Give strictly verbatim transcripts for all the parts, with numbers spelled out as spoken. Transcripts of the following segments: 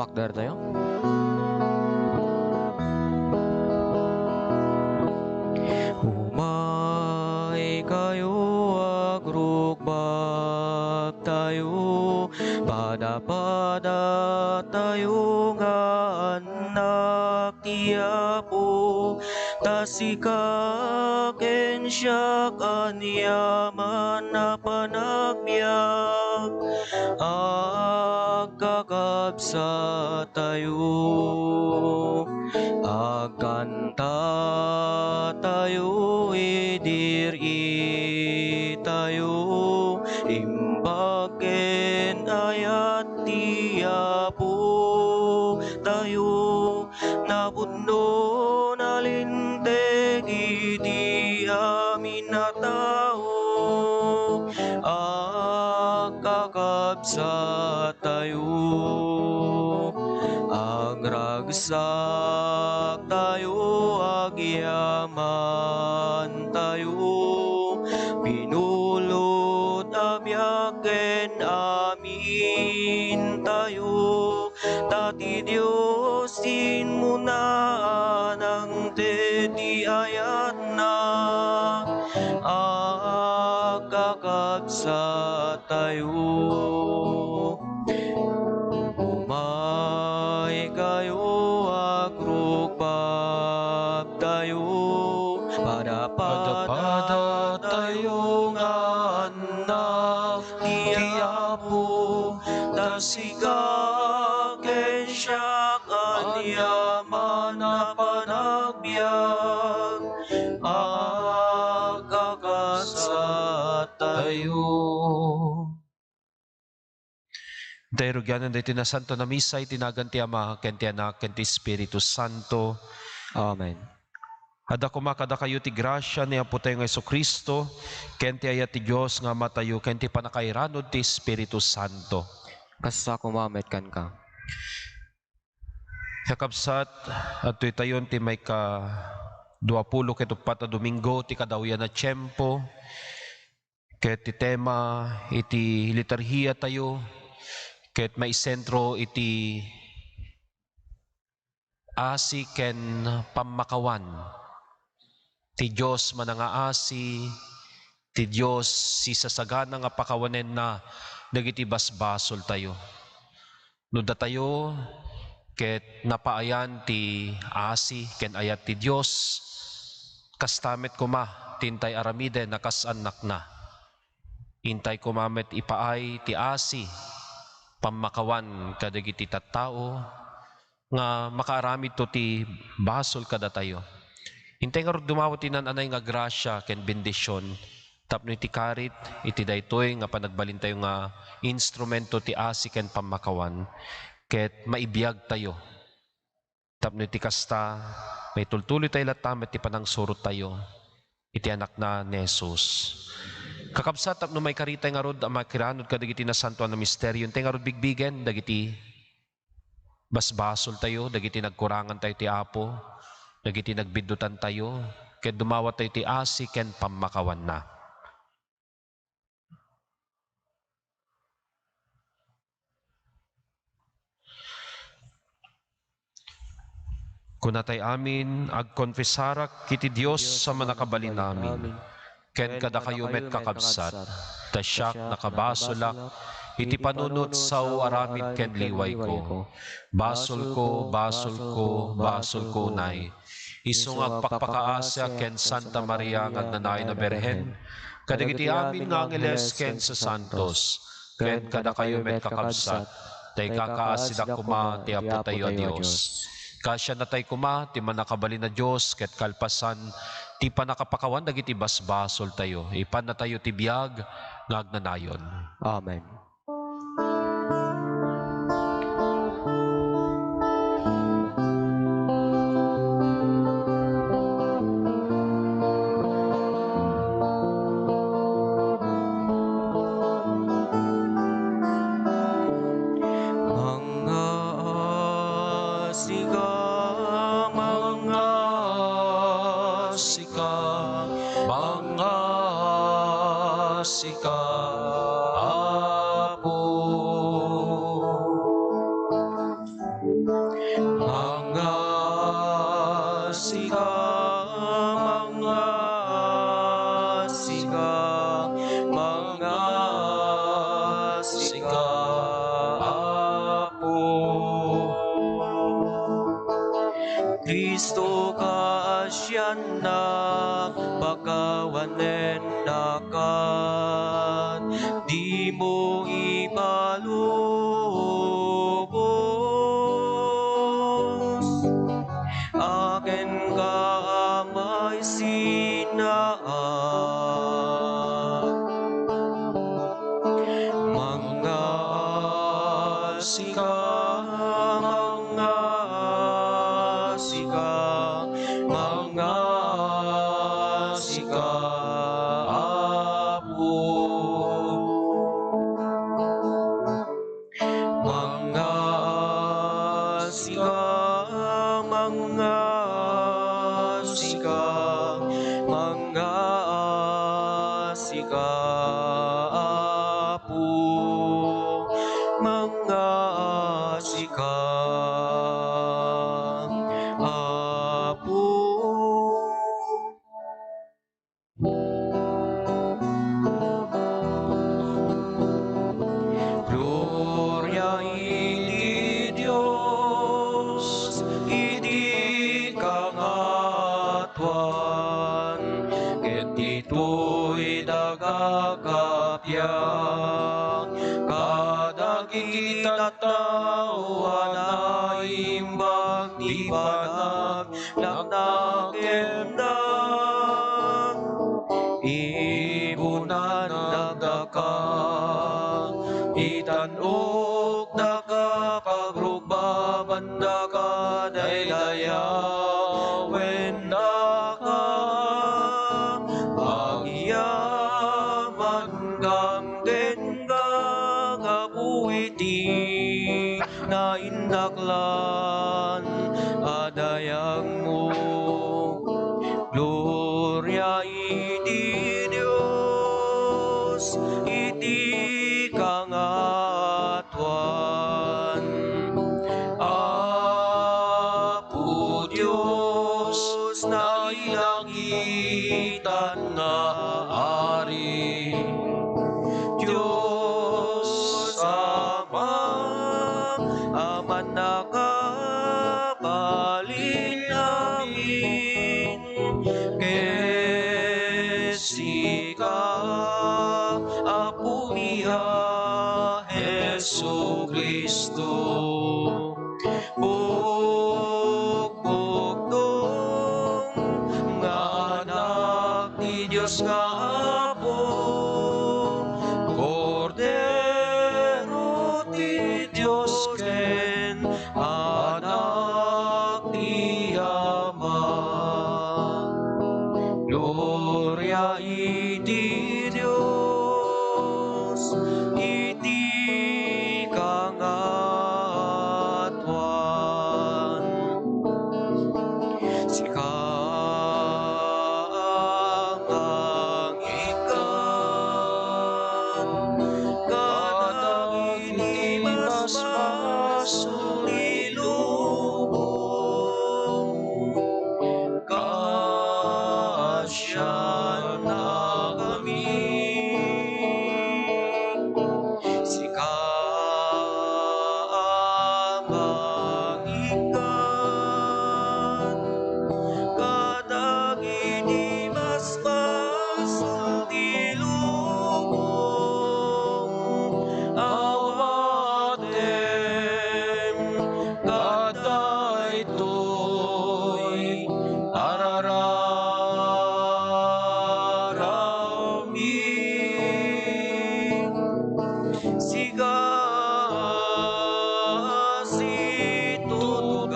Pakder tayo. Umay kayo, agrukbab tayo, pada-pada tayo nga annak ti Apo, ta sika ken siak aniaman a panagbiag, agkakabsat tayo. Agkanta tayo, idir-i tayo, imbag ken ayat ti Apo tayo. Napudno, nalinteg iti amin a tao, agkakabsat tayo, agragsak tayo, agyaman tayo, binulot a biag ken amin tayo, ta ti Dios ti immuna a nangted ti ayatna, agkakabsat tayo. Umay kayo, agrukbab tayo, pada-pada tayo nga annak ti Apo, ta sika ken siak aniaman a panagbiag, agkakabsat tayo. Intay rugianan daytoy nasantoan a misa iti nagan ti Ama, ken ti Anak, ken ti Espiritu Santo. Amen. Adda koma kadakayo ti grasia ni Apotayo nga Jesu-Cristo, ken ti ayat ti Dios nga Amatayo, ken ti pannakairanod ti Espiritu Santo. Kasta koma met kenka. Kakabsat, adtoy tayon ti maika duapulo ket uppat a Domingo ti kadawyan a tiempo. Ket ti tema iti liturgia tayo ket maisentro iti asi ken pammakawan. Ti Dios manangaasi, ti Dios sisasagana nga pakawanenna dagiti basbasoltayo. No datayo ket napaayan ti asi ken ayat ti Dios, kasta met koma ti intay aramiden a kas annakna. Intay koma met ipaay ti asi, pammakawan kadagiti tattao nga makaaramidto ti basol kadatayo. Intay ngarud dumawat ti naan-anay nga grasia ken bendision tapno iti karit iti daytoy nga panagbalintayo nga instrumento ti asi ken pammakawan, ket maibiagtayo. Tapno iti kasta, maitultuloytayo latta met ti panangsurottayo iti Anakna ni Jesus. Kakabsat, tapno maikaritay ngarud a makiranod kadagiti nasantoan a misterio, intay ngarud bigbigen dagiti basbasoltayo, dagiti nagkurangantayo ti Apo, dagiti nagbiddutantayo, ket dumawatyo ti asi ken pammakawanna. Kunatay amin, agkonfesarak iti Dios a Mannakabalin amin, ken kadakayo met, kakabsat, ta siak nakabasolak iti panunot sao aramid ken liwayko. Basolko, basolko, basolko unay. Isu nga agpakpakaasiak ken Santa Maria nga agnanayon a Birhen, kadagiti amin nga angheles ken sasantos, ken kadakayo met, kakabsat, ta ikakaasidak koma ti Apotayo a Dios. Kaasiannatay koma ti Mannakabalin a Dios ket kalpasan ti pannakapakawan dagiti basbasoltayo, ipannatayo ti biag nga agnanayon. Amen. Mangaasika, mangaasika, mangaasika, Apo. Cristo, kaasiannak, pakawanen dakat, dimo ipalubos. Aken ka, Amay, sinaan. Mangngaasika, mangngaasika, mangngaasika, Apo. Mangngaasika, mangngaasika, mangngaasika, Apo. Mangngaasika, Apo. Gloria iti Dios iti kangatoan, ket ditoy daga kappia kadagiti tattao a naimbag ti panag- naknakemda. Ibunan daka, itan-ok daka, pagrukbaban daka, daydayawen daka, agyaman ganggen gagapu iti naindaklan a dayagmo. Gloria iti Dios iti kangatoan. Apo Dios, nailangitan nga Ari. Dios Ama, a mannakabalin amin, ket sika, Apomi a Jesu-Cristo, bukbukdong nga Anak ti Dios nga Apo, Kordero ti Dios ken Anak ti Ama. Gloria iti Dios iti kangatoan. Sika ang ikkan kadagiti masmasulilubong. Kaasiannakami. Sika a mangikkan kadagiti masmasulilubong. Awatem kadaytoy a rararammi. Sika a situtugaw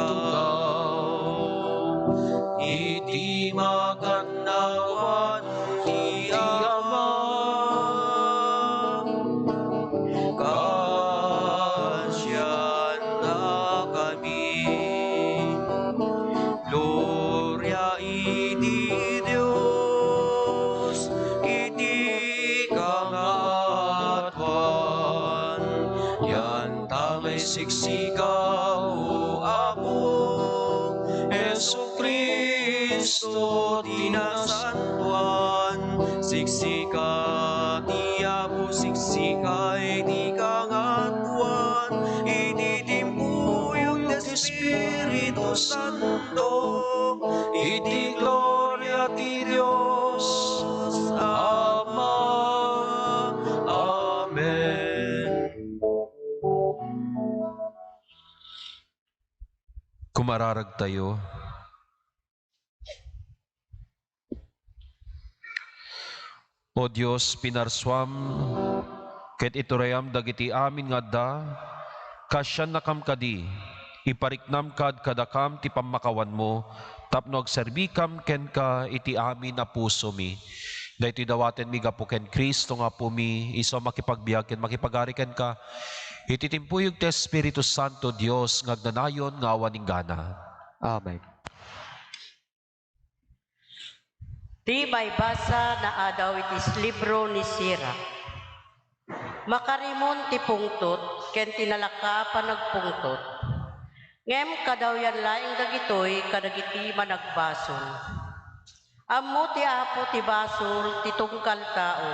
iti makannawan ti Ama. Kaasiannakami. Gloria iti Dios iti kangatoan. Yantangay siksika, O Apo, Jesu-Cristo ti nasantoan. Siksika ti Apo, siksika iti kangatoan, iti timpuyog ti Espiritu Santo, iti gloria ti Dios Ama. Amen. Kumararagtayo. O Dios, pinarsuam ket iturayam dagiti amin nga adda, kaasiannakam kadi, ipariknam kad kadakam ti pammakawanmo tapno agserbikam kenka iti amin a pusomi. Daytoy dawatenmi gapu ken Cristo nga Apomi, isu a makipagbiag ken makipagari kenka iti timpuyog ti Espiritu Santo, Dios nga agnanayon nga awan inggana. Amen. Ti maibasa naadaw iti libro ni Sirach. Makarimon ti pungtot ken ti nalaka a panagpungtot. Ngem kadawyan laeng dagitoy kadagiti managbasol. Ammo ti Apo ti basol ti tungkal tao,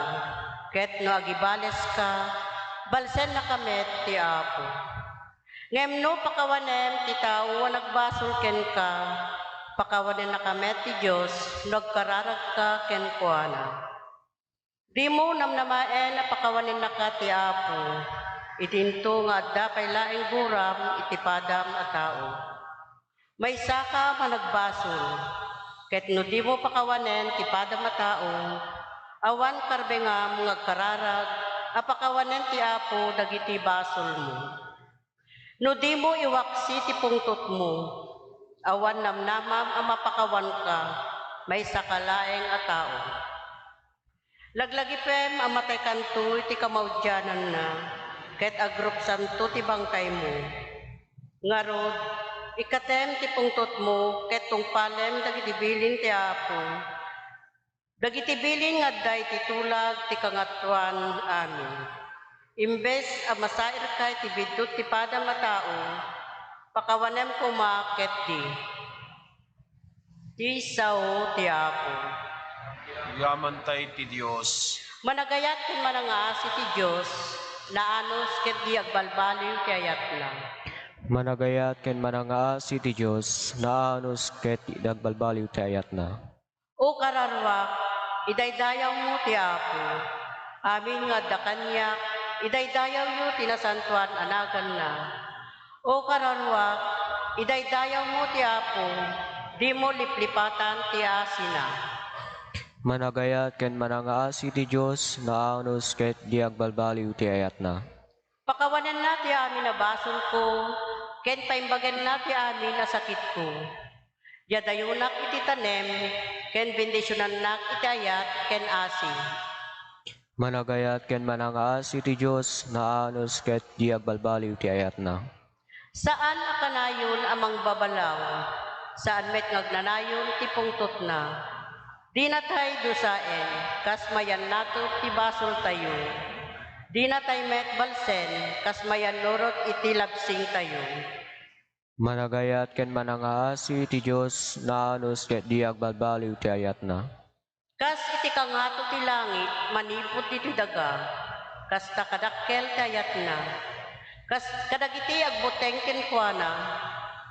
ket no agibaleska, balsennaka met ti Apo. Ngem no pakawanem ti tao a nagbasol kenka, pakawanennaka met ti Dios no agkararagka kenkuana. Dimo namnamaen a pakawanennaka ti Apo, idinto nga adda pay laeng guram iti padam a tao. Maysaka a managbasol, ket no dimo pakawanen ti padam a tao, awan karbengam nga agkararag a pakawanen ti Apo dagiti basolmo. No dimo iwaksi ti pungtotmo, awan namnamam a mapakawanka, maysaka laeng a tao. Laglagipem a mataykanto iti kamaudiananna, ket agrupsanto ti bangtaymo. Ngarud, ikkatem ti pungtotmo ket tungpalem dagiti bilin ti Apo. Dagiti bilin nga adda iti tulag ti kangatoan amin. Imbes a masairka iti biddut ti padam a tao, pakawanem koma ketdi. Ti sao ti Apo. Agyamantay ti Dios. Managayat ken manangaasi ti Dios, naanus ket di agbalbaliw ti ayatna. Managayat ken manangaasi ti Dios, naanus ket di agbalbaliw ti ayatna. O kararwak, idaydayawmo ti Apo. Amin nga adda kaniak, idaydayawyo ti nasantoan a naganna. O kararwak, idaydayawmo ti Apo, dimo liplipatan ti asina. Managayat ken manangaasi ti Dios, naanus ket di agbalbaliw ti ayatna. Pakawanenna ti amin a basolko, ken paimbagenna ti amin a sakitko. Diadayonak iti tanem, ken bendisionannak iti ayat ken asi. Managayat ken manangaasi ti Dios, naanus ket di agbalbaliw ti ayatna. Saan a kanayon a mangbabalaw, saan met nga agnanayon ti pungtotna. Dinatay dusaen, kas mayannato ti basoltayo. Dinatay met balsen, kas mayannurot iti labsingtayo. Managayat ken manangaasi ti Dios, naanus ket di agbalbaliw ti ayatna. Kas iti kangato ti langit manipud ditoy daga, kasta kadakkel ti ayatna. Kas kadagiti agbuteng kenkuana,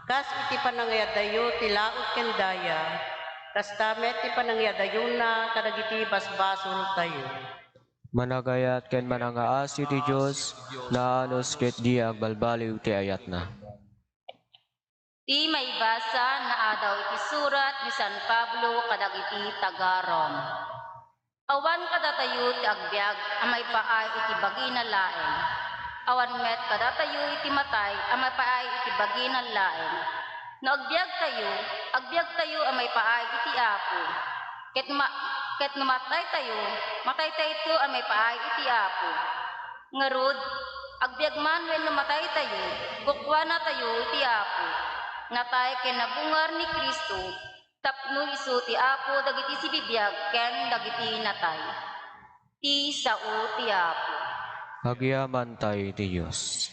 kas iti panangayadayo ti laut ken daya, kasta met ti panangayadayona kadagiti basbasoltayo. Managayat ken manangaasi ti Dios, naanus ket di agbalbaliw ti ayatna. Ti maibasa naadaw iti surat ni San Pablo kadagiti taga-Roma. Awan kadatayo ti agbiag a maipaay iti bagina laeng. Awan met kadatayo iti matay a maipaay iti bagina laeng. No agbiagtayo, agbiagtayo a maipaay iti Apo. Ket ma-, ket no mataytayo, mataytayto a maipaay iti Apo. Ngarud, agbiag man wenno mataytayo, kukuanatayo iti Apo. Natay ken nabungar ni Cristo, tapno isu ti Apo dagiti sibibiag ken dagiti natay. Ti sao ti Apo. Agyamantay ti Dios.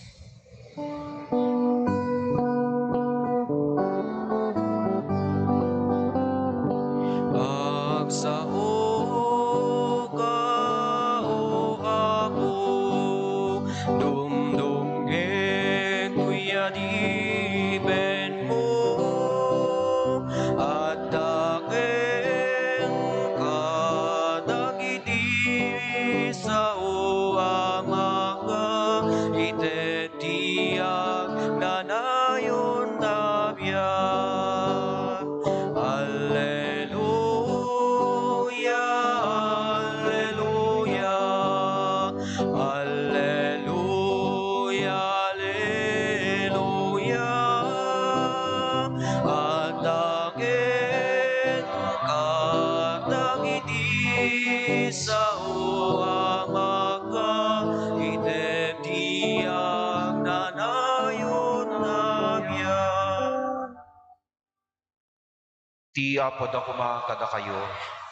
Agsaoka, O Apo, dumdumgen kuyadi, Ti Apo adda koma kadakayo.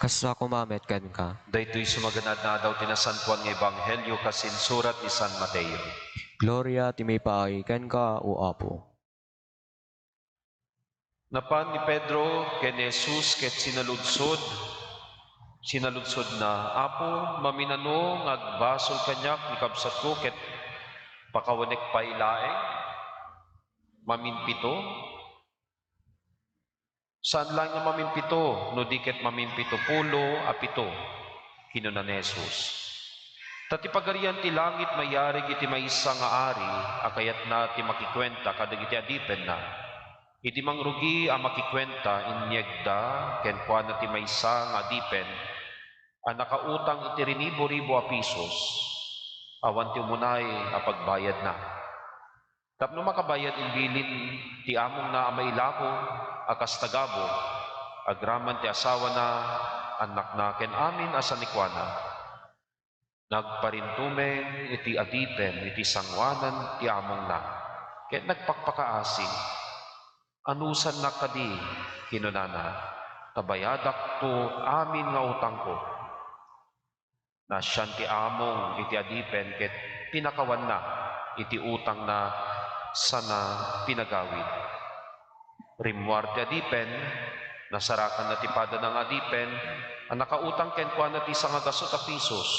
Kasta koma met kenka. Daytoy sumaganad nga adaw ti nasantoan nga ebanghelio kas insurat ni San Mateo. Gloria ti maipaay kenka, O Apo. Napan ni Pedro ken ni Jesus ket sinaludsod, sinaludsodna, "Apo, maminano nga agbasol kaniak ni kabsatko ket pakawanek pay laeng? Maminpito?" "Saan laeng nga maminpito, no di ket maminpitopulo a pito," kinuna ni Jesus. Ta ti Pagarian ti langit mayarig iti maysa nga ari a kayatna ti makikuenta kadagiti adipenna. Idi mangrugi a makikuenta, inyegda kenkuana ti maysa nga adipen a nakautang iti rinibo-ribo a pisos. Awan ti umunay a pagbayadna. Tapno makabayad, imbilin ti amongna a mailako a kas tagabu, agraman ti asawana, annakna, ken amin a sanikuana. Nagparintumeng iti adipen iti sangoanan ti amongna, ket nagpakpakaasi. "Anusannak kadi," kinunana, "ta bayadakto amin nga utangko." Naasian ti among iti adipen ket pinakawanna iti utangna sana pinagawid. Rimmuar ti adipen, nasarakanna ti padana nga adipen a nakautang kenkuana ti sangagasut a pisos.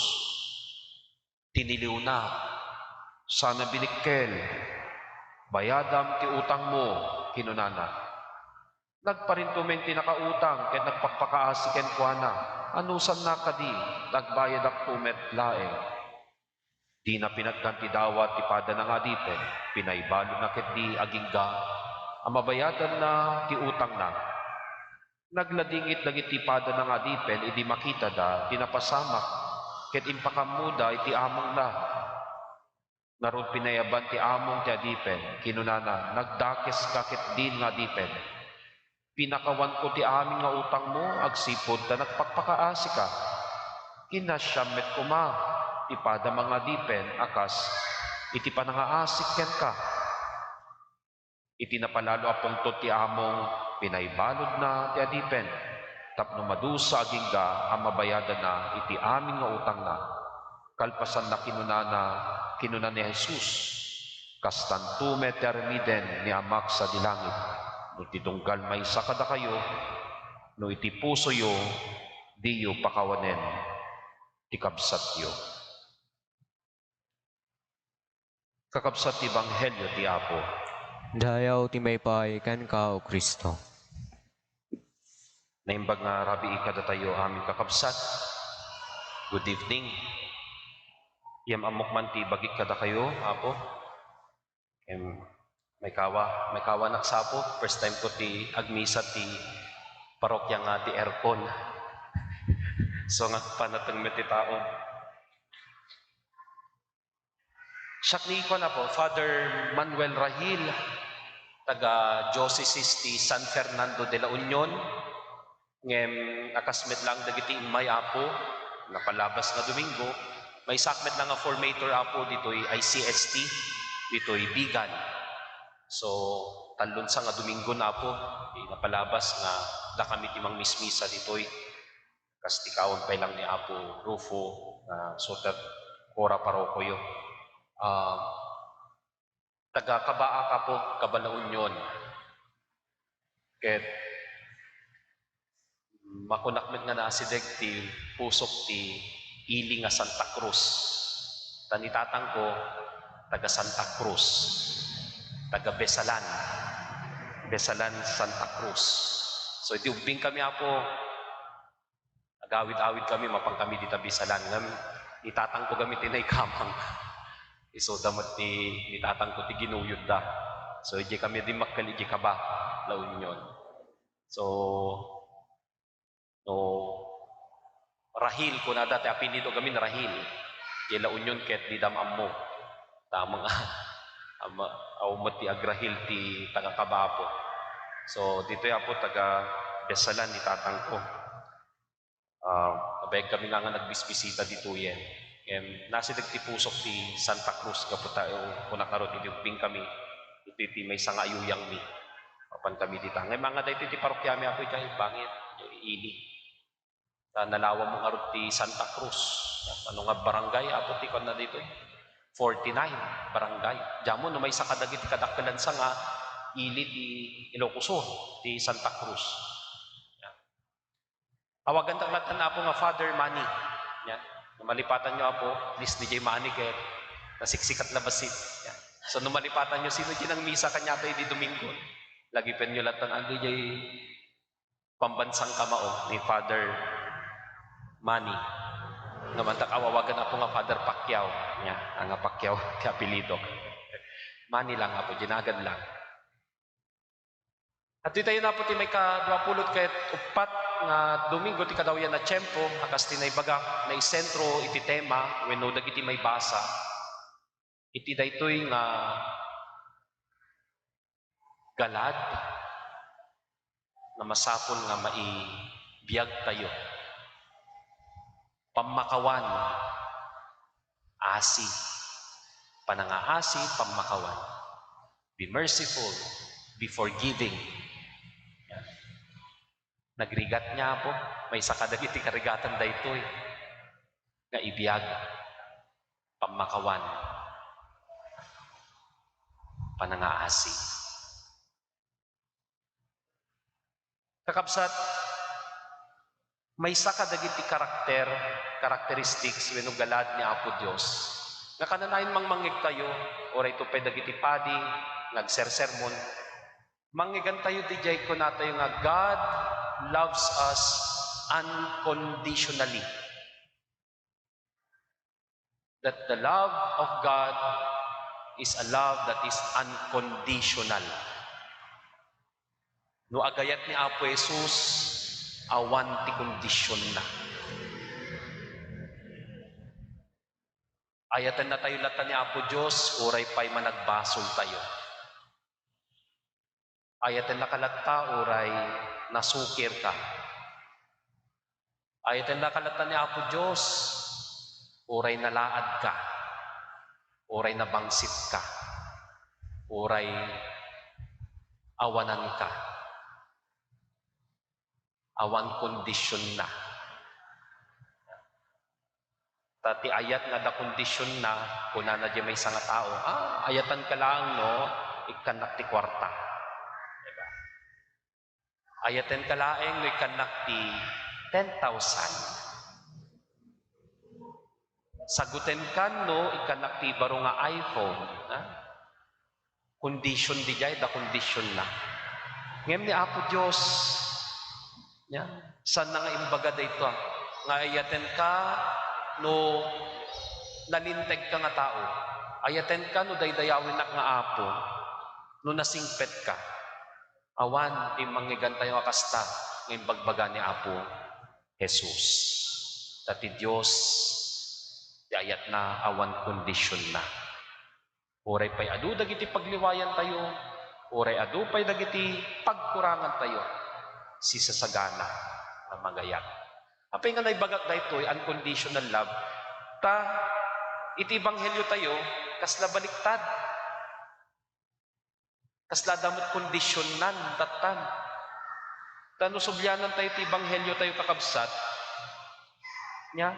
Tiniliwna, sana binikkel. "Bayadam ti utangmo," kinunana. Nagparintumeng ti nakautang ket nagpakpakaasi kenkuana, "Anusannak kadi, ta agbayadakto met laeng." Dina pinatgan ti dawat ti padana nga adipen, pinaibaludna ketdi agingga a mabayadanna ti utangna. Nagladingit dagiti padana nga adipen idi makitada ti napasamak ket impakaammoda iti amongda. Ngarud, pinayaban ti among ti adipen, kinunana, "Nagdakeska ketdin nga adipen. Pinakawanko ti amin nga utangmo agsipud ta nagpakpakaasika. Kinasiam met koma ti padam nga adipen a kas iti panangaasik kenka." Iti napalalo a pungtot ti among, pinaibaludna ti adipen tapno madusa agingga a mabayadanna iti amin nga utangna. Kalpasanna, kinunana, kinuna ni Jesus, "Kastanto met ti aramiden ni Amak sadi langit. No ti tunggal maysa kadakayo, no iti pusoyo, diyo pakawanen ti kabsatyo." Kakabsat ti Ebanghelio ti Apo. Dayaw ti maipaay kenka, O Cristo. Naimbag nga rabii kadatayo amin, kakabsat. Good evening. Ngem ammok man ti ibagik kadakayo, Apo. Em, maikawa, maikawanak sa Apo. First time ko ti agmisa ti parokya nga ti aircon. So, nga panateng met ti tao. Siak ni kuan, Apo, Father Manuel Rahil, taga Diocese ti San Fernando de la Union. Ngem a kas met laeng dagiti immay, Apo, napalabas nga Domingo, maysaak met laeng nga formator, Apo, ditoy I C S T, ditoy Vigan. So, tallo sa nga Domingo na, Apo, ti napalabas nga dakami ti mangmismisa ditoy. Kas ti kaon pay laeng ni Apo Rufo, nga suter, kura parokoyo. Ah, taga Kabaak, Apo, Kaba, La Union. Ket makunak met nga naasideg ti pusok ti ili nga Santa Cruz. Ta ni tatangko, taga Santa Cruz, taga Besalan. Besalan, Santa Cruz. So, iti ubbing kami, Apo, agawid-awid kami, mapan kami dita Bisalan. Ngem ni tatangko kami ti naikamang. Isuda met ti, ni tatangko ti ginuyodda. So, idiay kami dimmakkel idiay Kaba, La Union. So, no, Rahil, kunada ti apelyido gamin, Rahil. Idiay La Union ket dida ammo. Tamang, ama, awan met ti agrahil ti taga Kaba, Apo. So, ditoy, Apo, taga Besalan ni tatangko. Ah, nabayag kami nga, nga nagbisbisita ditoyen. Ngem naasideg ti pusok ti Santa Cruz gapu ta, eh, kunak ngarud, idi ubbing kami, iti, iti maysa nga ayuyangmi. Kuan kami dita. Ngay, mga daytoy ti parokiami, Apo, idiay bangir, ili. Ta nalawag mo ngarud ti Santa Cruz. Ano nga barangay, Apo, ti kuan na ditoy? Forty-nine barangay. Diammo, no maysa kadagiti kadakkelan sa nga ili ti Ilocos Sur, ti Santa Cruz. Awagandak lattan, Apo, nga Father Manny. Nya, no malipatanyo, Apo, please, diay maani ket nasiksikat la bassit. Nya. So, no malipatanyo, sino diay nangmisa kaniatayo idi Domingo? Lagipenyo lattan, adu diay pambansang kamao ni Father Manny. Nga mantak awawagan, Apo, nga Father Pacquiao. Nya, ah, nga Pacquiao ti apelyido. Manny lang, Apo, jinagan lang. At ditayo na, Apo, ti maikaduapulot ket uppat nga Domingo ti kadawyan a tiempo, a kas ti naibagak, naisentro iti tema wenno dagiti maibasa iti daytoy nga galad nga masapul nga maibiagtayo. Pammakawan, asi, panangaasi, pammakawan. Be merciful, be forgiving. Yan. Nagrigat nga, Apo, maysa kadagiti karigatan daytoy nga ibiag, pammakawan, panangaasi. Kakabsat, maysa kadagiti karakter, characteristics wenno galad ni Apo Dios nga kananayon mangmangngegtayo, uray ito pay dagiti padi nga agsersermon, mangngegtayo diay kunatayo nga God loves us unconditionally. That the love of God is a love that is unconditional. No agayat ni Apo Jesus, awan ti kondisionna. Ayatenna tayo latta ni Apo Dios, uray pay managbasol tayo. Ayatenna ka latta uray nasukir ka. Ayatenna ka latta ni Apo Dios uray nalaad ka, uray nabangsit ka, uray awanan ka. Awan kondisionna. Ta ti ayat nga adda kondisionna, kunana diay maysa nga tao, "Ah, ayatenka laeng no ikkannak ti kuarta." Diba? "Ayatenka laeng no ikkannak ti ten thousand. Sagutenkan no ikkannak ti baro nga iPhone." Ha? Condition diay, adda conditionna. Ngem ni Apo Dios, nya, saanna nga imbaga daytoy, nga ayatenka no nalintegka nga tao. Ayatenka no daydayawennak nga Apo, no nasingpetka. Awan ti mangngegtayo a kasta nga imbagbaga ni Apo Jesus. Ta ti Dios, ti ayatna awan conditionna. Uray pay adu dagiti pagliwayantayo, uray adu pay dagiti pagkurangantayo, sisasagana nga magayat. Apay nga naibagak daytoy, unconditional love? Ta iti ebangheliotayo, kasla baliktad. Kasla adda met kondisionnan, tattan. Ta no sublianantayo ti ebangheliotayo, kakabsat, nya,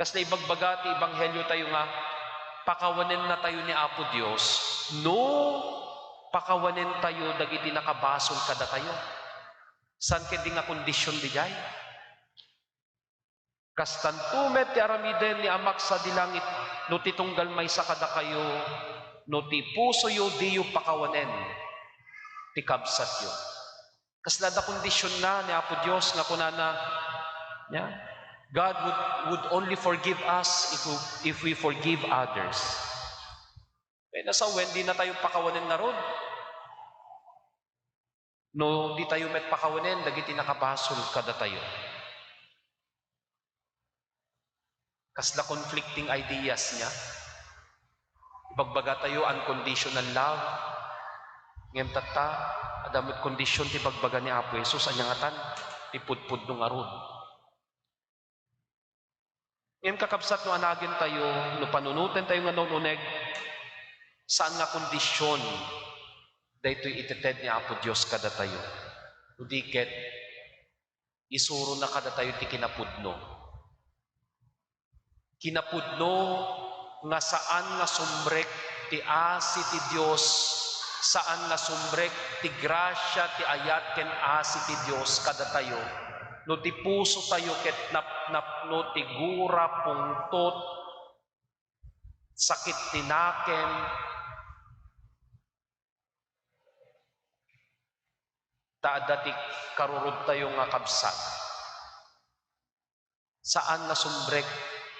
kasla ibagbaga ti ebangheliotayo nga pakawanennatayo ni Apo Dios no pakawanentayo dagiti nakabasol kadatayo. Saan ketdi nga kondision diay? Kastanto met ti aramiden ni Amak sadi langit, no ti tunggal maysa kadakayo, no ti pusoyo diyo pakawanen ti kabsatyo. Kasla adda kondisionna ni Apo Dios nga kunana, nya, God would, would only forgive us if we, if we forgive others. Kaya nasa wen, di na tayo pakawanen ngarud. No di tayo met pakawanen dagiti nakabasol kadatayo. Kasla conflicting ideas nya. Ibagbagatayo unconditional love. Ngem tatta, adda met kondision ti bagbaga ni Apo Jesus, ania ngatan? Ti pudpudno ngarud. Ngem, kakabsat, no anagentayo, no panunotentayo nga naun-uneg, saan nga kondision Daytoy iteted ni Apo Dios kadatayo. No di ket, isurona kadatayo ti kinapudno. Kinapudno nga saan nga sumrek ti asi ti Dios, saan nga sumrek ti grasia, ti ayat ken asi ti Dios kadatayo, no ti pusotayo ket napnapno ti gura, pungtot, sakit ti nakem, ta adda ti karurodtayo nga kabsat. Saan nga sumrek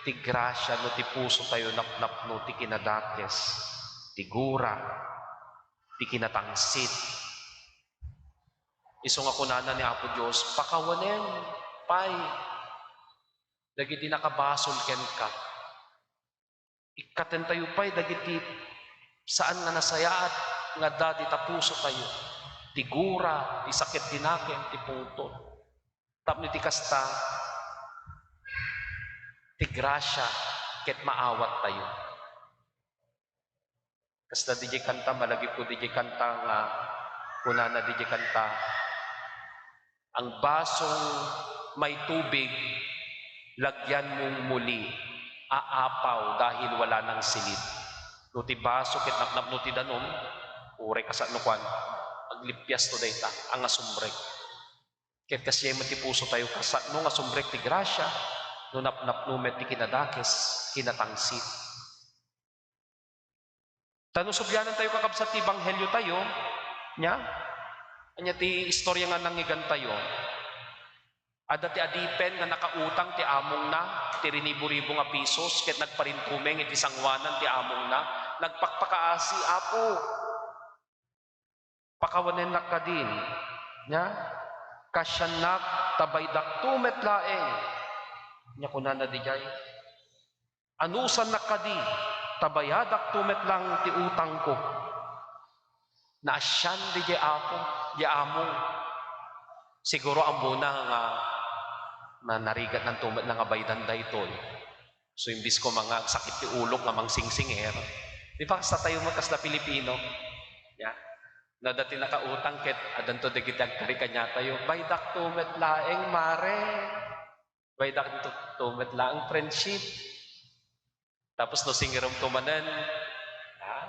ti grasia no ti pusotayo napnapno ti kinadakes, ti gura, ti kinatangsit. Isu nga kunana ni Apo Dios, "Pakawanen pay dagiti nakabasol kenka." Ikkatentayo pay dagiti saan nga nasayaat nga adda dita pusotayo, ti gura, ti sakit ti nakem, ti pungtot. Tapno iti kasta, ti grasia ket maawattayo. Kasla didiay kanta, malagipko didiay kanta nga kunana didiay kanta, "Ang basong may tubig, lagyan mong muli, aapaw dahil wala nang silid." No ti baso ket napnapno ti danum, uray kasano kuan, aglipiasto dayta, anga sumrek. Ket kasta met ti pusotayo, kasano nga sumrek ti grasia, no napnapno met ti kinadakes, kinatangsit. Ta no sublianantayo, kakabsat, ti ebangheliotayo, nia? Ania ti istoria nga nangngegantayo? Adda ti adipen nga nakautang ti amongna ti rinibo-ribo nga pisos ket nagparintumeng iti sangoanan ti amongna. Nagpakpakaasi, "Apo, pakawanennak kadin, nia? Kasiannak ta baydakto met laeng." Nia kunana didiay, "Anusannak kadi ta bayadakto met laeng ti utangko." Naasian didiay apo, diay amo. Siguro ammona nga na-, narigatnanto met la nga baydan daytoy. So, imbis ko nga agsakit ti ulok nga mangsingsingir, di ba, kasta tayo nga kasla Pilipino? Ya. No adda ti nakautang ket addanto dagiti agkari kaniatayo, "Baydakto met laeng, mare. Baydakto met laeng, friendship." Tapos no singiremto manen, ah,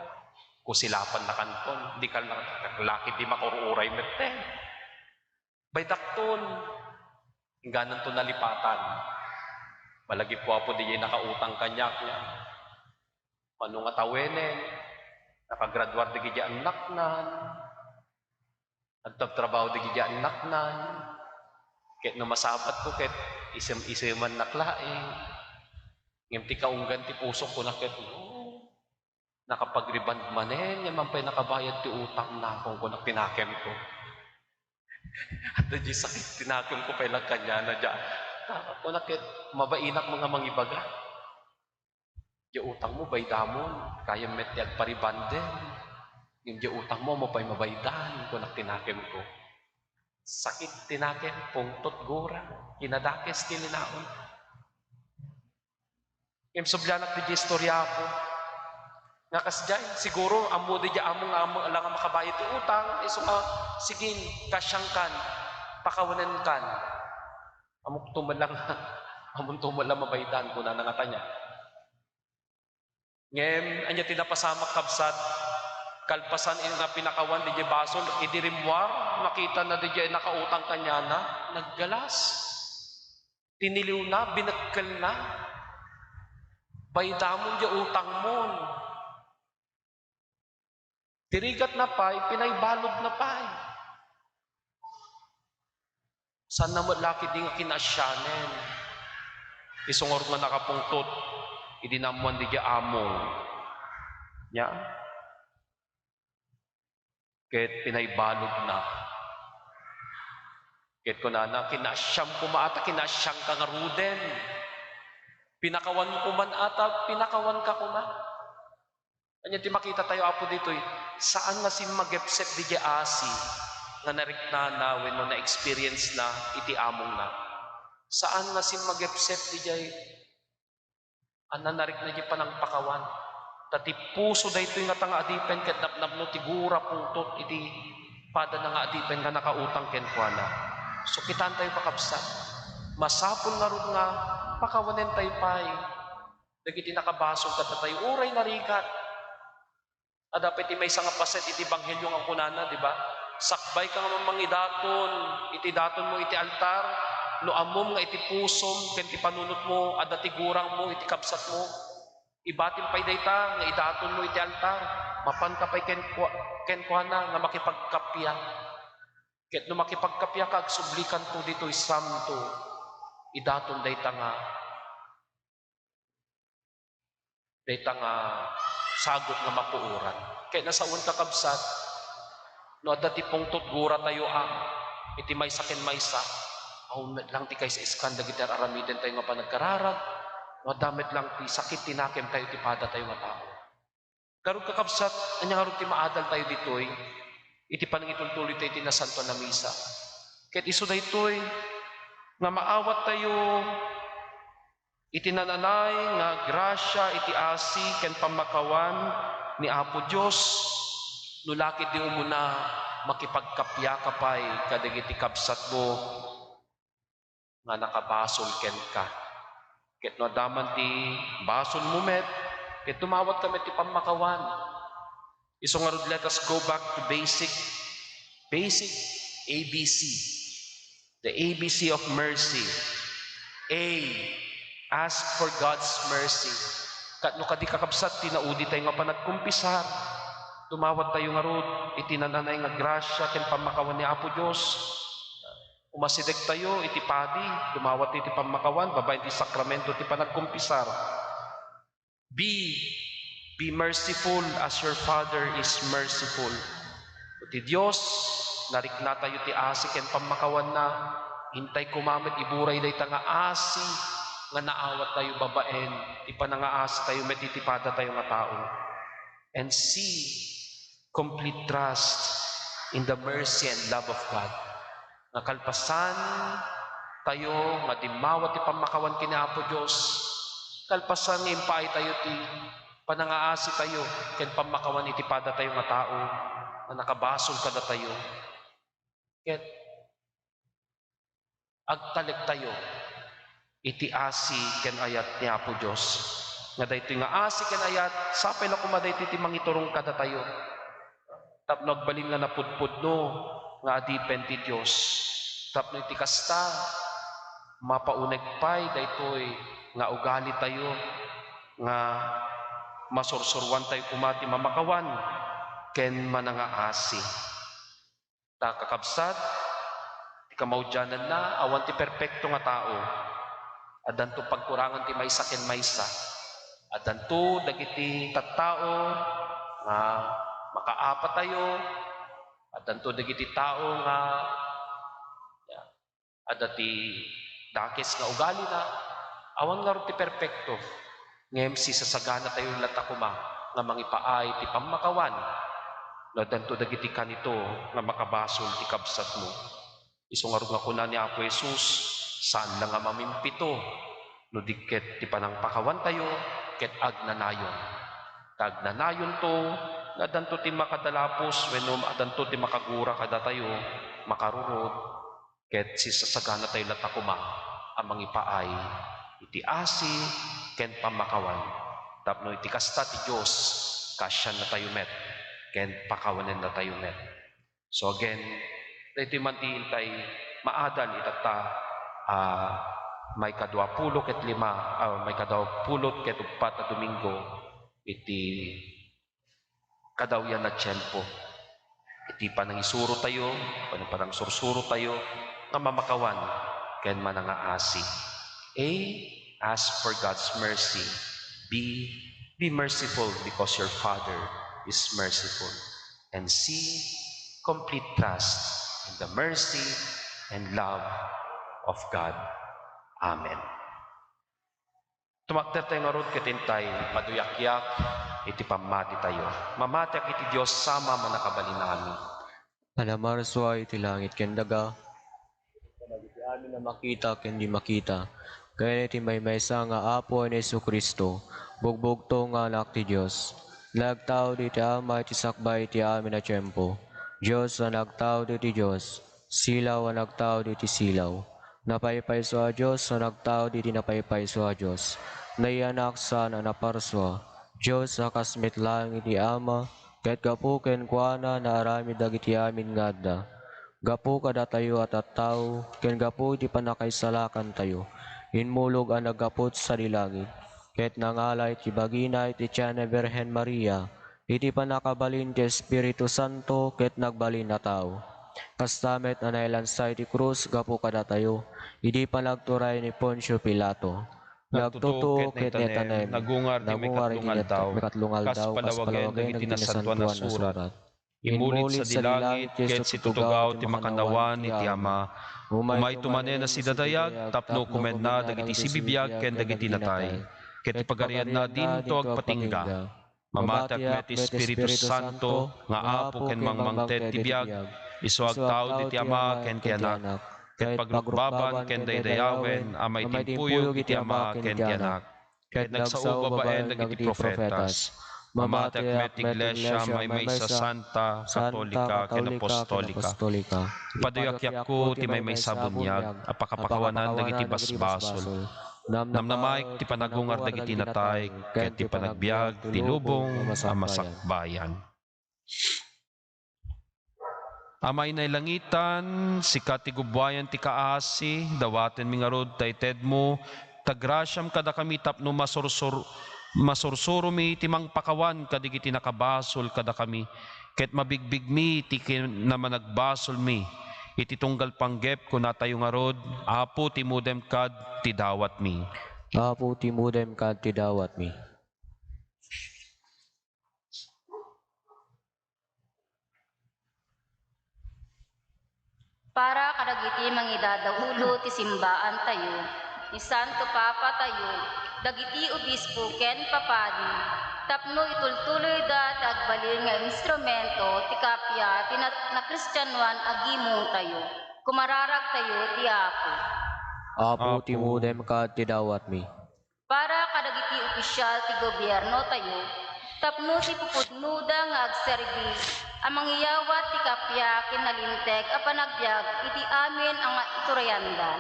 kusilapannakanton, di ka la-, laki ti makur-uray metten. Baydakton, inggananto nalipatan. Malagipko, Apo, diay nakautang kaniak, nia. Mano nga tawenen, nakagraduar dagiti annaknan, nagtabtrabaho dagiti annaknan, ket no masabatko ket isem-isemannak laeng. Ngem ti kaunggan ti pusok, kunak ket, "Oh, nakapag-rebond manen, ngem awan pay nakabayad ti utangna," kunak ti nakemko. Adda diay sakit ti nakemko pay la kaniana, diay. Kunak ket, "Mabainak nga mangibaga. Diay utangmo, baydamon. Kayam met ti agpa-rebondem. Ngem diay utangmo, awan pay mabaydan," kunak ti nakemko. Sakit ti nakem, pungtot, gura, kinadakes ti linaon. Ngem sublianak diay istoriako nga kasdiay, siguro ammom diay amo nga, amo la nga makabayad ti utang, isu nga, "Sige, kasiankan, pakawanenkan. Ammok to met la nga, ammok to met la mabaydan," kunana ngata nia. Ngem ania ti napasamak, kabsat? Kalpasan nga pinakawan diay basol, idi rimmuar, nakitana diay nakautang kaniana, naggalas. Tiniliwna, binekkelna. "Baydamon diay utangmon." Ti rigatna pay, pinaibaludna pay. Saanna met la ketdi nga kinaasianen. Isu ngarud nga nakapungtot idi naammoan diay amo. Nia? Ket pinaibaludna. Ket kunana, "Kinaasiam koma a ta kinaasianka ngaruden. Pinakawan koma a ta pinakawanka koma." Ania ti makitatayo, Apo, ditoy? Saan nga simmagepsep diay asi nga nariknana wenno na-experience na iti amongna. Saan nga simmagepsep diay a nanarikna diay panangpakawan. Ta ti puso daytoy nga ta nga adipen ket napnapno ti gura pungtot iti padana nga adipen nga nakautang kenkuana. So, kitantayo, kakabsat, masapul ngarud nga pakawanentayo pay dagiti nakabasol kadatayo uray narigat. Adda pay ti maysa nga paset iti ebanghelio nga kunana, di ba? "Sakbay ka nga mangidaton iti datonmo iti altar, no ammom nga iti pusom ken ti panunotmo adda ti gurangmo iti kabsatmo. Ibatim pay dayta nga idatonmo iti altar. Mapanka pay kenkua-, kenkuana nga makipagkappia. Ket no makipagkappiaka, agsublikanto ditoy santo, idaton dayta nga, dayta nga sagut nga mapuoran." Ket nasawen, kakabsat, no adda ti pungtot guratayo a iti maysa ken maysa, awan met lang ti kaisiskan dagiti ar-aramidentayo nga panagkararag, no adda met lang ti sakit ti nakemtayo iti padatayo nga tao. Ngarud, kakabsat, ania ngarud ti maadaltayo ditoy iti panangitultuloytayo iti Nasantoan a Misa? Ket isu daytoy nga maawattayo iti naan-anay nga grasia iti asi ken pammakawan ni Apo Dios, no la ketdi umuna makipagkappiaka pay kadagiti kabsatmo nga nakabasol kenka. Ket no adda man ti basolmo met, ket dumawatka met ti pammakawan. Isu ngarud, let us go back to basic, basic A B C. The A B C of mercy. A, ask for God's mercy. Ket no kadi, kakabsat, ti nauditayo nga panagkumpisar, dumawattayo ngarud iti naan-anay nga grasia ken pammakawan ni Apo Dios. Umasidegtayo iti padi, dumawat iti pammakawan, babaen ti sakramento ti panagkumpisar. B, be merciful as your Father is merciful. Ti Dios, nariknatayo ti asi ken pammakawanna, intay koma met iburay dayta nga asi nga naawattayo babaen ti panangaasitayo met iti padatayo nga tao. And C, complete trust in the mercy and love of God. Nga kalpasantayo nga dimmawa ti pammakawan ken ni Apo Dios, kalpasan nga impaaytayo ti panangaasitayo ken pammakawan iti padatayo nga tao nga nakabasol kadatayo. Ket agtalektayo iti asi ken ayat ni Apo Dios. Nga daytoy nga asi ken ayat, sapay la koma daytoy ti mangiturong kadatayo tapno agbalin nga napudpudno nga adipen ti Dios. Tapno iti kasta, mapauneg pay daytoy nga ugalitayo nga masursuroantayo koma ti mamakawan ken manangaasi. Ta, kakabsat, ti kamaudiananna, awan ti perpekto nga tao. Addanto pagkurangan ti maysa ken maysa. Addanto dagiti tattao nga makaapatayo. Addanto dagiti tao nga, ya, adda ti dakes nga ugalina. Awan ngarud ti perpekto. Ngem sisasaganatayo latta koma nga mangipaay ti pammakawan no addanto dagiti kanito nga makabasol ti kabsatmo. Isu ngarud nga kuna ni Apo Jesus, saan la nga mamimpito no di ket ti panangpakawantayo ket agnanayon. Ta agnanayonto nga addanto ti makadalapos wenno addanto ti makagura kadatayo, makarurod, ket sisasaganatayo latta koma a mangipaay iti asi ken pammakawan, tapno iti kasta ti Dios kaasiannatayo met ken pakawanennatayo met. So again, daytoy man ti intay maadal itatta a maikadua pulo ket lima, a maikadua pulo ket uppat a Domingo iti kadawyan a tiempo. Iti panangisurotayo, ken panangsursurotayo nga mamakawan ken manangaasi. A, ask for God's mercy. B, be merciful because your Father is merciful. And C, complete trust in the mercy and love of God. Amen. Tumakdertayo ngarud ket intay maduyakyak iti pammatitayo. Mamatiak iti Dios Ama a Mannakabalin-amin. Panamarsuay iti langit ken daga. Kadagiti amin a makita ken di makita. ken iti maymaysa nga Apo ni Jesu-Cristo, bugbugtong nga Anak ti Dios. Nagtaud iti Ama iti sakbay iti amin a tiempo. Dios a nagtaud iti Dios, silaw a nagtaud iti silaw. Napaypayso a Dios a nagtaud iti napaypayso a Dios. Naiyanak saan a naparsua. Dios a kas met laeng iti Ama, ket gapu kenkuana naaramid dagiti amin nga adda. Gapu kadatayo a tattao, ken gapu iti pannakaisalakantayo, immulog a naggapu sadi langit, ket nangala iti bagina iti tian ni Birhen Maria, iti pannakabalin ti Espiritu Santo, ket nagbalin a tao. Kasta met a nailansa iti krus gapu kadatayo, idi panagturay ni Poncio Pilato. Nagtutuo ket naitanem, nagungar ti mikatlo nga aldaw, kas palawagen dagiti Nasantoan a Surat. Immulit sadi langit ket situtugaw ti makannawan iti Ama. Umayto manen a sidadayag tapno kumenna dagiti sibibiag ken dagiti natay, ket ti pagarianna dinto agpatingga. Mamatiak met ti Espiritu Santo nga Apo ken mangmangted ti biag, isu agtaud iti Ama ken ti Anak, ket pagrukbaban ken daydayawen a maitimpuyog iti Ama ken ti Anak. Ket nagsao babaen dagiti profetas. Mamatiak met ti Iglesia, maymaysa, santa, katolika, ken apostolika. Ipaduyakyakko ti maymaysa a buniag a pakapakawanan dagiti basbasol. Namnamaek ti panagungar dagiti natay, ket ti panagbiag ti lubong a masakbayan. Amay nailangitan, sika ti gubbuayan ti kaasi, dawatenmi ngarud ta itedmo ta grasiam kadakami tapno masursur-, masursuromi ti mangpakawan kadagiti nakabasol kadakami, ket mabigbigmi ti kinamanagbasolmi. Iti tunggal panggep, kunatayo ngarud, Apo, timudem kad ti dawatmi. Apo, timudem kad ti dawatmi. Para kadagiti mangidadaulo ti simbaantayo, ni Santo Papatayo, dagiti obispo ken papadi, tapno itultuloyda ti agbalin nga instrumento ti kappia ti na-, nakristianoan a gimongtayo, kumararagtayo ti Apo. Apo, timudem kad ti dawatmi. Para kadagiti opisial ti gobiernotayo, tapno ti pupudnoda nga agserbi a mangyawat ti kappia ken nalinteg a panagbiag iti amin a nga iturayanda,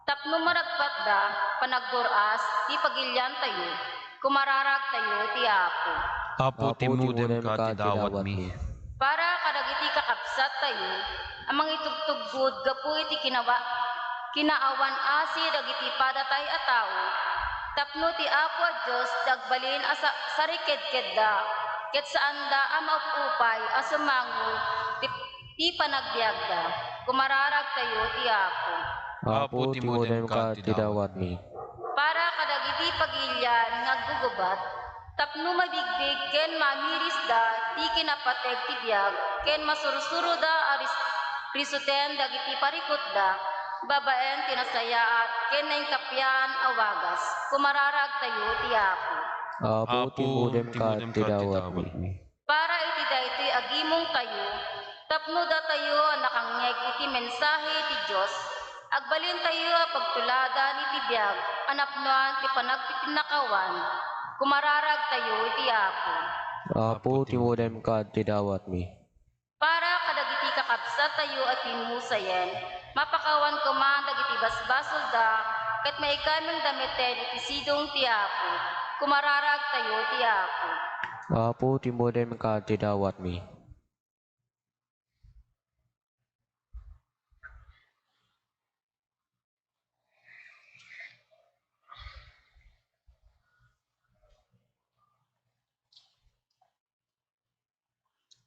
tapno maragpatda panaggur-as ti pagiliantayo, kumararagtayo ti Apo. Apo, timudem kad ti dawatmi. Para kadagiti kakabsattayo a mangitugtuggod gapu iti kinawa-, kinaawan-asi dagiti padatay a tao, tapno ti Apo a Dios ti agbalin a sa-, sarikedkedda, ket saanda a maupupay a sumango ti, ti panagbiagda. Kumararagtayo ti Apo. Apo, timudem kad ti dawatmi. Para kadagiti pagilian nga aggugubat, tapno mabigbig ken mamirisda ti kinapateg ti biag ken masursuroda a ris-, risuten dagiti parikutda babaen ti nasayaat ken nainkappaan a wagas, kumararagtayo ti Apo. Apo, timudem kad ti dawatmi. Para iti daytoy a gimongtayo, tapno datayo a nakangngeg iti mensahe ti Dios, agbalintayo a pagtuladan iti biag a napnoan ti panagpipinnakawan, kumararagtayo iti Apo. Apo, timudem kad ti dawatmi. Para kadagiti kakabsattayo a timmusayen, mapakawan koma dagiti basbasolda, ket maikamengda metten iti sidong ti Apo. Kumararagtayo ti Apo. Apo, timudem kad ti dawatmi.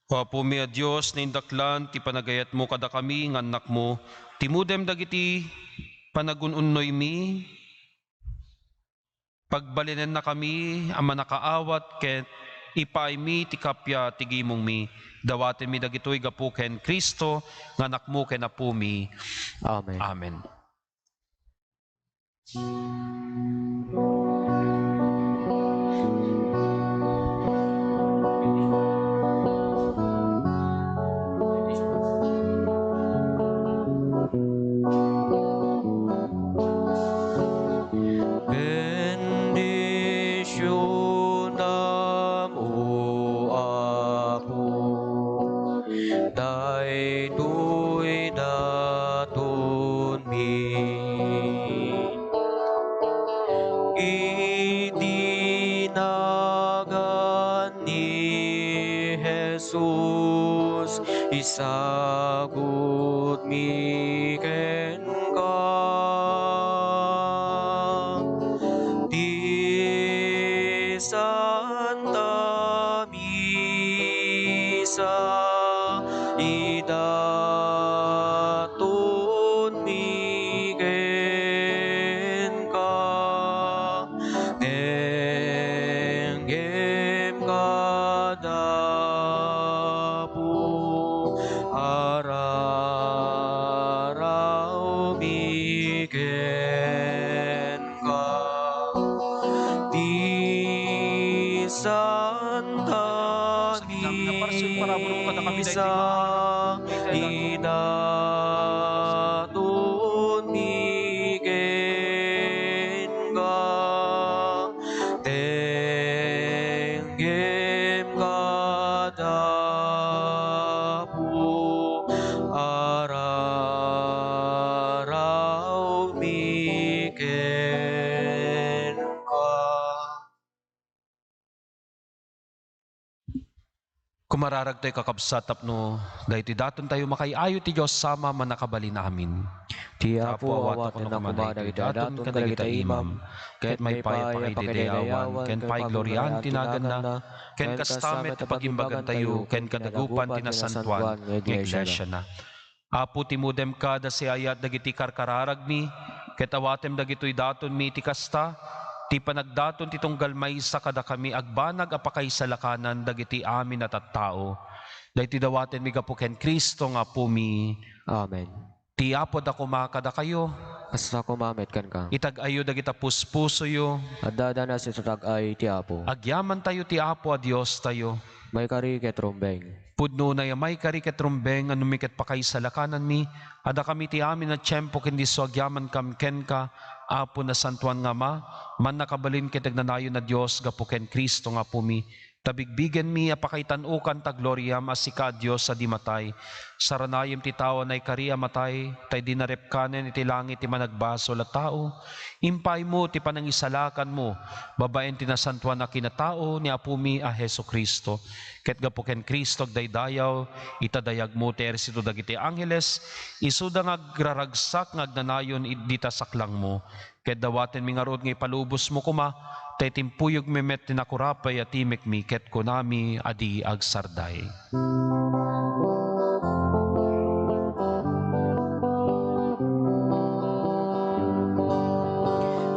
O Apomi a Dios, naindaklan ti panagayatmo kadakami nga annakmo, timudem dagiti panagun-unnoymi, pagbalinennakami a mannakaawat ket ipaaymi ti kappia ti gimongmi. Dawatenmi dagitoy gapu ken Cristo nga Anakmo ken Apomi. Amen. Amen. Sagutmi kenka ti Santa Misa, idatonmi kenka. Denggem kada Apo, ararawmi kenka ti Santa Misa, idatonmi kenka. Denggem kada Apo, ararawmi kenka. Kumararagtayo, kakabsat, tapno daytoy datontayo makaay-ayo ti Dios Ama a Mannakabalin-amin. Ti Apo, awatenna koma dagiti daton ken dagiti imam, ket maipaay a pakaidayawan ken paigloriaan ti naganna, ken kasta met ti pagimbagantayo ken kadagupan ti nasantoan nga iglesiana. Apo, timudem kada siayat dagiti karkararagmi, ket awatem dagitoy datonmi iti kasta, ti panagdaton ti tunggal maysa kadakami agbanag a pakaisalakanan dagiti amin a tattao. Daytoy dawatenmi gapu ken Cristo nga Apomi. Amen. Ti Apo adda koma kadakayo. Kasta koma met kenka. Itag-ayyo dagita puspusoyo. Adda, adda na sitatag-ay ti Apo. Agyamantayo ti Apo a Diostayo. Maikari ket rumbeng. Pudno unay a maikari ket rumbeng, a no mi ket pakaisalakananmi, a dakami ti amin a tiempo ken disso agyamankami kenka, Apo, Nasantoan nga Ama, Mannakabalin ket Agnanayon a Dios, gapu ken Cristo nga Apomi, ta bigbigenmi a pakaitan-okan ta gloriam a sika a Dios a di matay. Saranayem ti tao a naikari a matay, ta idi naripkanen iti langit ti Managbasol a Tao, impaaymo ti panangisalakanmo babaen ti nasantoan a kinatao ni Apomi a Jesu-Cristo. Ket gapu ken Cristo, agdaydayaw ita dayagmo ti ehersito dagiti angheles, isuda nga agraragsak nga agnanayon id-, dita saklangmo. Ket dawatenmi ngarud nga ipalubosmo koma, ta itimpuyogmi met ti nakurapay a timekmi, ket kunami a di agsarday.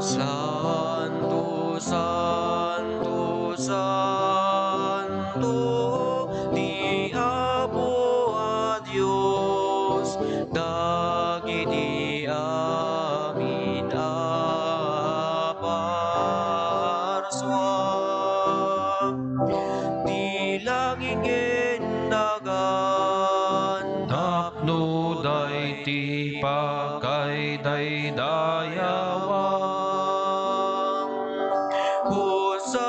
Santo, Santo, Santo, ti Apo a Dios, dagiti amin a parsua, ti langit ken daga, tapno daydi pakaidaydayawan. Hosanna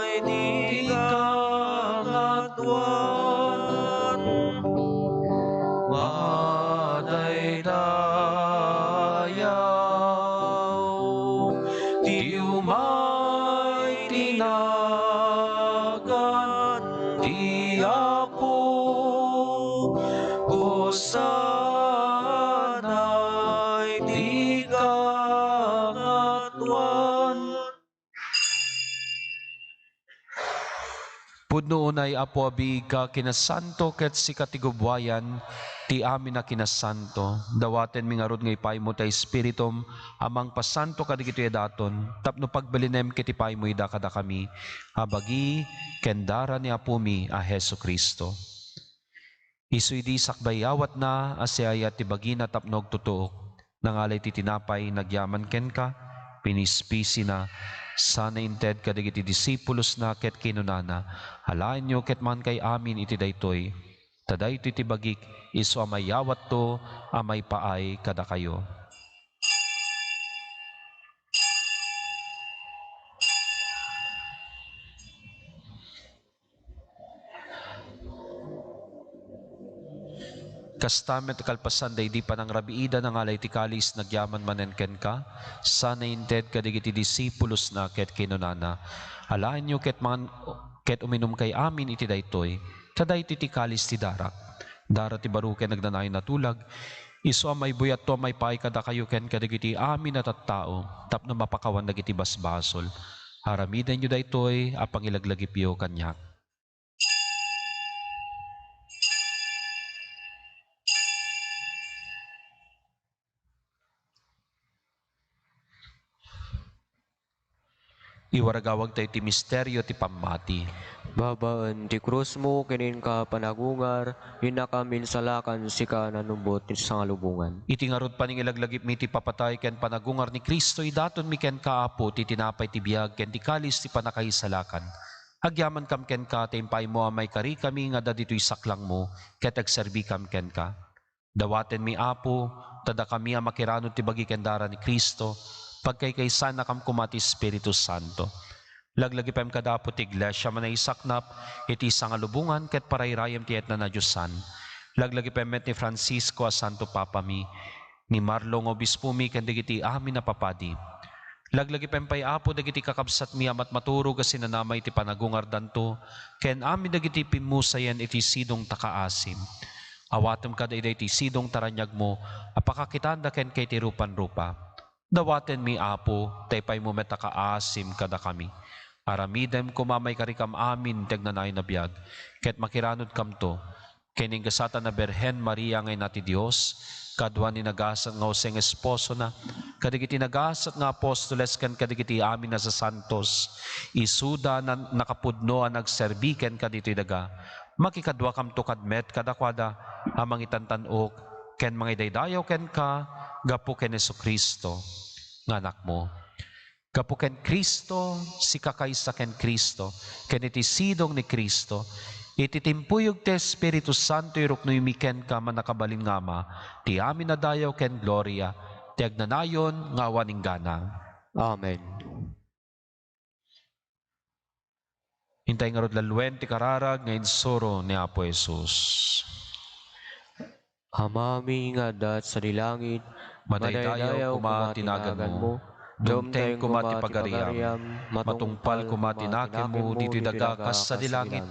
iti kangatoan. Madaydayaw ti umay ti nagan ti Apo. Hosanna iti kangatoan. Pudno unay, Apo, a biigka a kinasanto, ket sika ti gubbuayan ti amin a kinasanto. Dawatenmi ngarud nga ipaaymo ti Espiritum a mangpasanto kadagitoy a daton, tapno pagbalinem ket ipaaymo ida kadakami a bagi ken dara ni Apomi a Jesu-Cristo. Isu idi sakbay awatna a siayat ti bagina tapno agtutuok, nangalay ti tinapay, nagyaman kenka, pinispisina, sana inted kadagiti disipulosna ket kinunana, "Alaenyo ket mankayo amin iti daytoy, ta daytoy ti bagik, isu a mayawatto a maipaay kadakayo." Kasta met, kalpasan daydi panangrabiida, nangalay ti kalis, nagyaman manen kenka, sana inted kadagiti disipulosna ket kinunana, "Alaenyo ket mangan-, ket uminumkay amin iti daytoy, Ta daytoy ti kalis ti darak, dara ti baro ken agnanayon a tulag, isu a maibuyatto a maipaay kadakayo ken kadagiti amin a tattao tapno mapakawan dagiti basbasol. Aramidenyo daytoy a pangilaglagipyo kaniak. Iwaragawagtayo ti misterio ti pammati. Babaen ti krusmo ken inka panagungar, innakam insalakan sika nanumbot ti sangalubongan. Iti ngarud, paningilaglagipmi ti papatay ken panagungar ni Cristo, idatonmi kenka, Apo, ti tinapay ti biag ken ti kalis ti pannakaisalakan. Agyamankam kenka ta impaaymo a maikarikami nga adda ditoy saklangmo ket agserbikam kenka. Dawatenmi, Apo, ta dakami a makiranud ti bagi ken dara ni Cristo, pagkaykaysaennakam koma ti Espiritu Santo. Laglagipem kada Apo ti Iglesia a manaisaknap iti sangalubongan ket parayrayem ti etna nadiosan. Laglagipem met ni Francisco a Santo Papami, ni Marlo nga Obispomi ken dagiti amin a papadi. Laglagipem pay, Apo, dagiti kakabsatmi a matmaturog a sinanama iti panagungardanto ken amin dagiti pimmusayen iti sidong ta kaasim. Awatem kada ida iti sidong ta raniagmo a pakakitaenda kenka iti rupan-rupa. Dawatenmi, Apo, ta ipaaymo met a kaasim kadakami. Aramidem koma a maikarikam amin ti agnanayon a biag, ket makiranudkamto ken ni gasat a Birhen Maria nga Ina ti Dios, kadua ni nagasat nga Jose nga esposona, kadagiti nagasat nga apostoles ken kadagiti amin a sasantos, isuda a nakapudno a nagserbi kenka ditoy daga, makikaduakamto kad-, met kadakuada a mangitantan-ok ken mangidaydayaw kenka gapu ken Jesu-Cristo nga Anakmo. Gapu ken Cristo, sika kaysa ken Cristo, ken iti sidong ni Cristo, iti timpuyog ti Espiritu Santo, iruknoymi kenka, Mannakabalin nga Ama, ti amin a dayaw ken gloria, ti agnanayon nga awan inggana. Amen. Intay ngarud laluen ti kararag nga insuro ni Apo Jesus. Amami nga adda sadi langit, madaydayaw koma ti naganmo, dumteng koma ti pagariam, matungpal koma ti nakemmo ditoy daga kas sadi langit.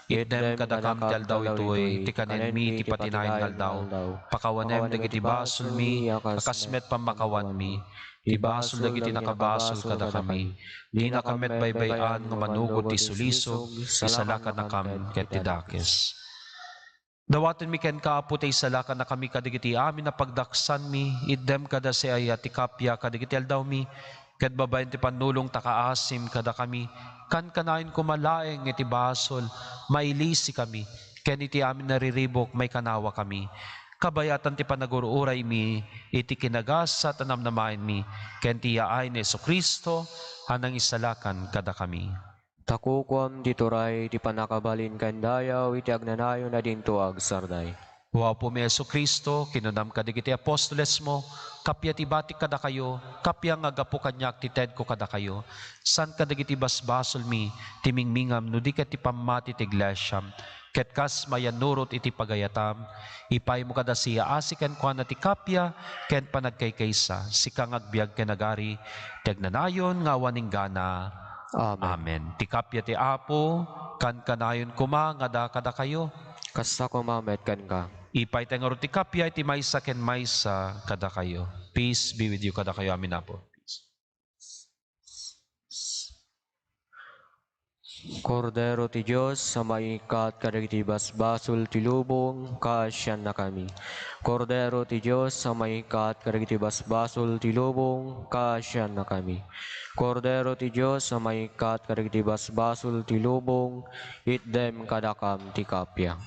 Itdem kadakam ti aldaw itoy ti kanenmi iti patinayan nga aldaw. Pakawanem dagiti basolmi a kas met pammakawanmi ti basol dagiti nakabasol kadakami. Dinakam met baybay-an nga manugod ti sulisog, isalakannakam ket ti dakes. Dawatenmi kenka, Apo, ta isalakannakami kadagiti amin a pagdaksanmi, itdem kada siak ti kappia kadagiti aldawmi, ket babaen ti pannulong ta kaasim kadakami, kankanayon koma laeng iti basol, mailisikami, ken iti amin a riribuk, maikanawakami. Kabayatan ti panagur-uraymi iti kinagasat a namnamaenmi, ken ti yaay ni Jesu-Cristo a nangisalakan kadakami. Ta kukuam ti turay, ti pannakabalin ken dayaw iti agnanayon a dinto agsardeng. O Apomi Jesu-Cristo, kinunam kadagiti apostolesmo, kappia ti batik kadakayo, kappia nga gapu kaniak ti tedko kadakayo, saan kadagiti basbasolmi ti mingmingam no di ket ti pammati ti iglesiam, ket kas mayannurot iti pagayatam, ipaaymo kada siak a kenkuana ti kappia ken panagkaykaysa, sika nga agbiag ken agari, ti agnanayon nga awan inggana. Amen. Amen. Ti kappia ti Apo, kankanayon koma nga adda kadakayo. Kasta koma met kenka. Ipayta ngarud ti kappia iti maysa ken maysa kadakayo. Peace be with you kadakayo amin, Apo. Kordero ti Dios a maikkat kadagiti basbasol ti lubong, kaasiannakami. Kordero ti Dios a maikkat kadagiti basbasol ti lubong, kaasiannakami. Kordero ti Dios a maikkat kadagiti basbasol ti lubong, itdem kadakam ti kappia.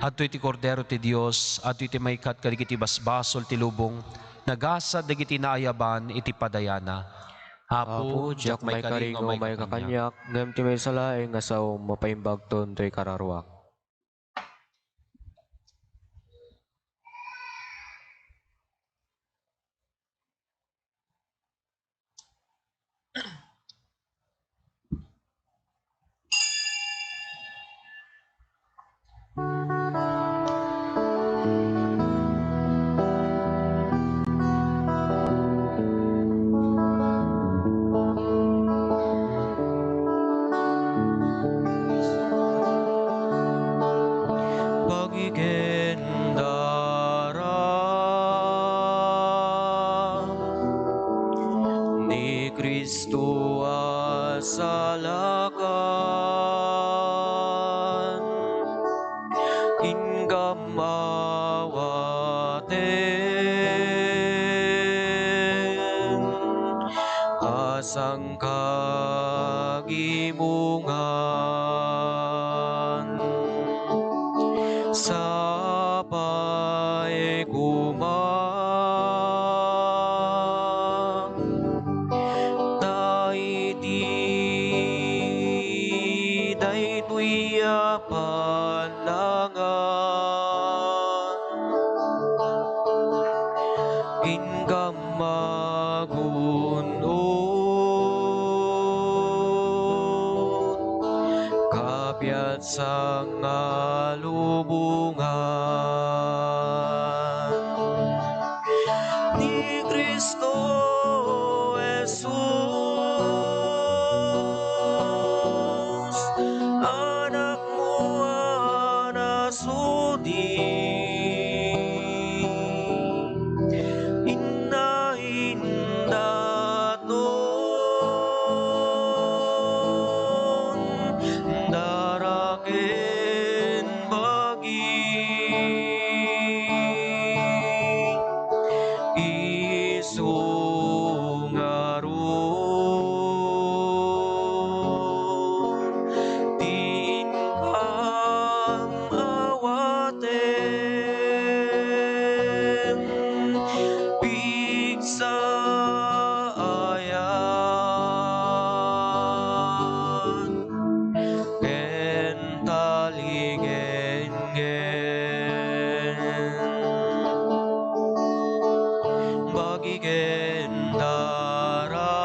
Adtoy ti Kordero ti Dios, adtoy ti maikkat kadagiti basbasol ti lubong, nagasat dagiti naayaban iti padayana. Apo, diak maikari nga umayka kaniak, ngem ti maysa laeng nga sao mapaimbagton toy kararuak. Bagigen dara ni Cristo a salakan, inka mawaten a sangkagimongan. Sapay koma ta iti daytoy a panangan, inka magun-od, kapiat sangalubongan ni Cristo Jesus, Anakmo a nasudi, inna indaton dara ken bagi, isu ngarud ti inkam awaten, pigsa, ayat, ken taligengen. Bagigen dara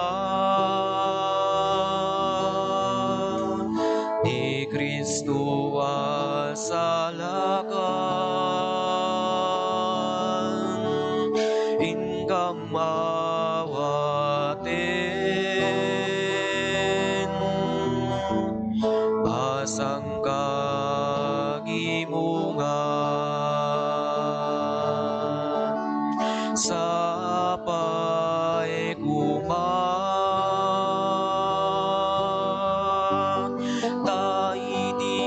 ni Cristo a salakan, inka mawaten a sangkagimongan. Sapay koma ta iti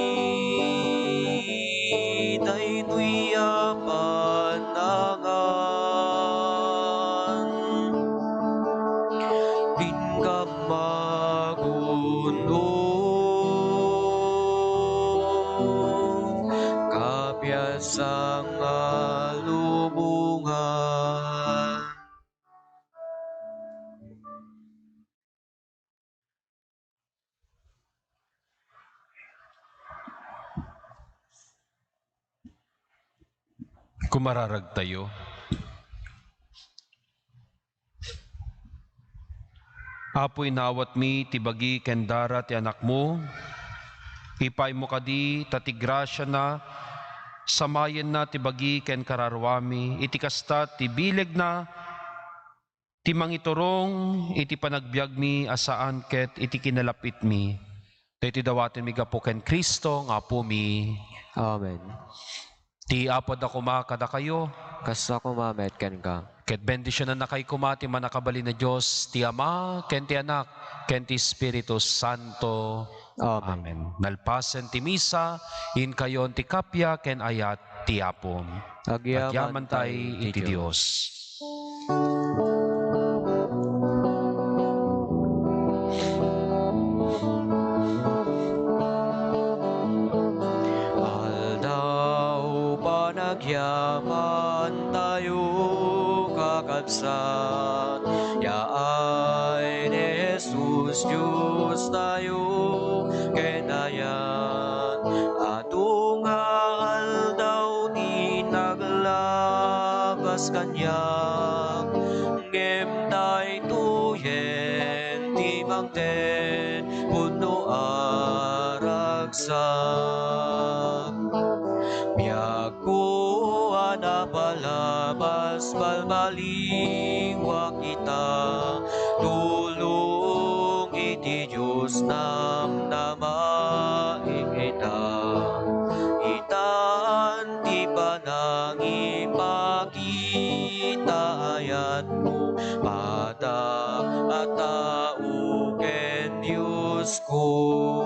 daytoy a panangan, inka magun-od, kapiat sangalubongan. Kumararagtayo. Apo, inawatmi ti bagi ken dara ti Anakmo. Ipaaymo kadi ta ti grasiana samayenna ti bagi ken kararuami, iti kasta ti bilegna ti mangiturong iti panagbiagmi a saan ket iti kinalap-itmi. Daytoy dawatenmi gapu ken Cristo nga Apomi. Amen. Ti Apo adda koma kadakayo. Kasta koma met kenka. Ket bendisionannakayo koma ti Mannakabalin a Dios, ti Ama, ken ti Anak, ken ti Espiritu Santo. Amen. Amen. Nalpasen ti misa, inkayon ti kappia ken ayat ti Apo. Agyamantay iti Dios. Aldaw panagyamantayo, kakabsat, yaay ni Jesus Diostayo, ken ayat. Adu nga aldaw ti naglabas kaniak, ngem daytoyen ti mangted pudno a ragsak. Balbaliwak ita, tulong iti Dios namnama ita. Itan ti panangipakita, ayatmo, pada a tao ken Diosko.